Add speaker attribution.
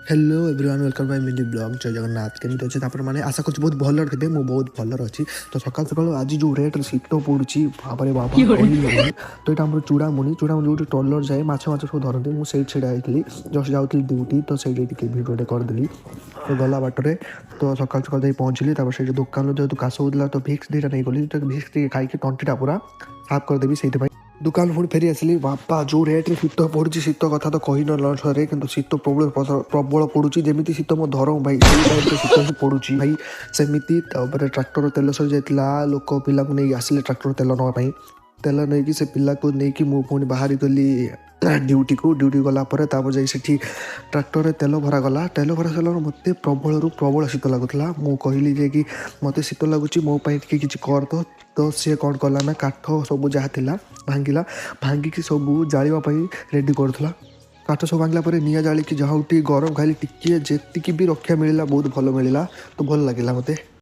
Speaker 1: Hello everyone, welcome my mini vlog। ଜୟ ଜଗନ୍ନାଥ। କେମିତି ଅଛି ଆପଣମାନେ? ଆଶା କରୁଛି ବହୁତ ଭଲରେ ଥିବେ। ମୁଁ ବହୁତ ଭଲରେ ଅଛି। ତ ସକାଳୁ ସକାଳୁ ଆଜି ଯେଉଁ ରେଟ୍ରେ ଶୀତ ପଡ଼ୁଛି, ବାବାରେ ବାବା, କହିହେବନି। ତ ଏଇଟା ଆମର ଚୂଡ଼ାମୁଣି। ଚୂଡ଼ାମୁଣି ଯେଉଁଠି ଟ୍ରଲର ଯାଏ, ମାଛ ମାଛ ସବୁ ଧରନ୍ତି। ମୁଁ ସେଇଠି ଛିଡ଼ା ହେଇଥିଲି। ଜଷ୍ଟ ଯାଉଥିଲି ଡ୍ୟୁଟି, ତ ସେଇଠି ଟିକେ ଭିଡ଼ିଓଟେ କରିଦେଲି। ତ ଗଲା ବାଟରେ ତ ସକାଳୁ ସକାଳୁ ଯାଇ ପହଞ୍ଚିଲି। ତାପରେ ସେଇଠି ଦୋକାନରୁ ଯେହେତୁ କାଶ ହେଉଥିଲା, ତ ଭିକ୍ସ ଦୁଇଟା ନେଇଗଲି। ତ ଭିକ୍ସ ଟିକେ ଖାଇକି ତଣ୍ଟିଟା ପୁରା ସାଫ୍ କରିଦେବି, ସେଇଥିପାଇଁ। ଦୋକାନ ପୁଣି ଫେରି ଆସିଲି। ବାପା, ଯେଉଁ ରେଟ୍ରେ ଶୀତ ପଡ଼ୁଛି, ଶୀତ କଥା ତ କହି ନ ସରେ। କିନ୍ତୁ ଶୀତ ପ୍ରବଳ ପ୍ରବଳ ପଡ଼ୁଛି। ଯେମିତି ଶୀତ ମୋ ଧରମ ଭାଇ, ସେଇ ଟାଇପ୍ର ଶୀତ ହିଁ ପଡ଼ୁଛି ଭାଇ, ସେମିତି। ତାପରେ ଟ୍ରାକ୍ଟର ତେଲ ସରିଯାଇଥିଲା। ଲୋକ ପିଲାକୁ ନେଇକି ଆସିଲେ ଟ୍ରାକ୍ଟର ତେଲ ନେବା ପାଇଁ। ତେଲ ନେଇକି, ସେ ପିଲାକୁ ନେଇକି ମୁଁ ପୁଣି ବାହାରି ଗଲି ଡ୍ୟୁଟିକୁ। ଡ୍ୟୁଟି ଗଲା ପରେ ତାପରେ ଯାଇ ସେଠି ଟ୍ରାକ୍ଟରରେ ତେଲ ଭରା ଗଲା। ତେଲ ଭରା ସାରିଲା ପରେ ମୋତେ ପ୍ରବଳରୁ ପ୍ରବଳ ଶୀତ ଲାଗୁଥିଲା। ମୁଁ କହିଲି ଯେ କି ମୋତେ ଶୀତ ଲାଗୁଛି, ମୋ ପାଇଁ ଟିକେ କିଛି କର। ତ ତ ସିଏ କ'ଣ କଲା ନା, କାଠ ସବୁ ଯାହା ଥିଲା ଭାଙ୍ଗିଲା। ଭାଙ୍ଗିକି ସବୁ ଜାଳିବା ପାଇଁ ରେଡ଼ି କରୁଥିଲା। କାଠ ସବୁ ଭାଙ୍ଗିଲା ପରେ ନିଆଁ ଜାଳିକି ଯାହା ହଉ ଟିକେ ଗରମ ଖାଇଲି। ଟିକିଏ ଯେତିକି ବି ରକ୍ଷା ମିଳିଲା, ବହୁତ ଭଲ ମିଳିଲା। ତ ଭଲ ଲାଗିଲା ମୋତେ।